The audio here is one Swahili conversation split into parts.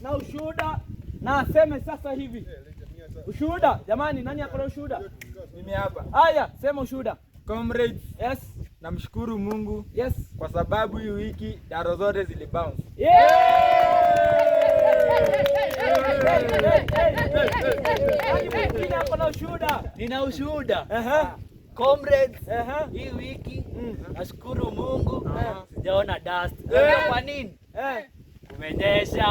Na ushuhuda na aseme sasa hivi. Ushuhuda jamani, nani ako na ushuhuda? Mimi hapa. Haya, sema ushuhuda. Comrades, Yes. namshukuru Mungu kwa sababu hii wiki daro zote zilibounce. Yeah! Hey, hey, hey, hey. Nani mwingine ako na ushuhuda? Nina ushuhuda. Comrades, hii wiki nashukuru Mungu sijaona dust. Unajua kwa nini? Eh. Kumenyesha.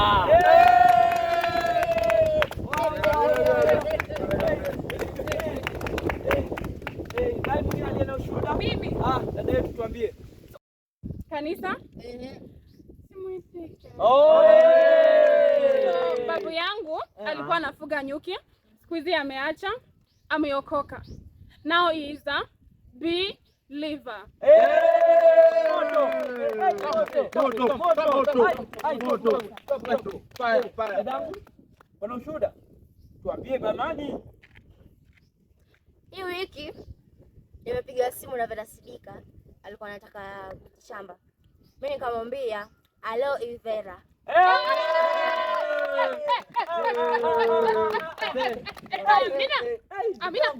Hey, nani mwingine aliye na ushuhuda? Mimi. Ah, dada yetu tuambie. Kanisa simuitike. Oh! So, babu yangu alikuwa anafuga nyuki, siku hizi ameacha, ameokoka. Now he is a believer. Moto! Moto! Moto! Ai, moto! Moto! Fire, fire. Dadangu, kuna ushuhuda? Tuambie bamani. Hii wiki nimepiga simu na Vera Sidika, alikuwa anataka shamba. Mimi nikamwambia alo Ivera. Amina. Amina.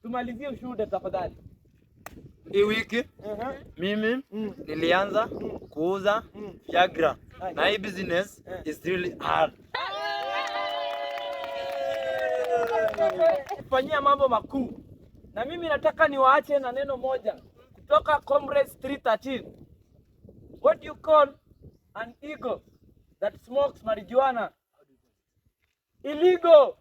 Tumalizie ushuhuda tafadhali. Hii wiki mimi nilianza kuuza Viagra na hii business is really hard. Fanyia mambo makuu, na mimi nataka niwaache na neno moja kutoka Comrades 313. What do you call an eagle that smokes marijuana? Illegal.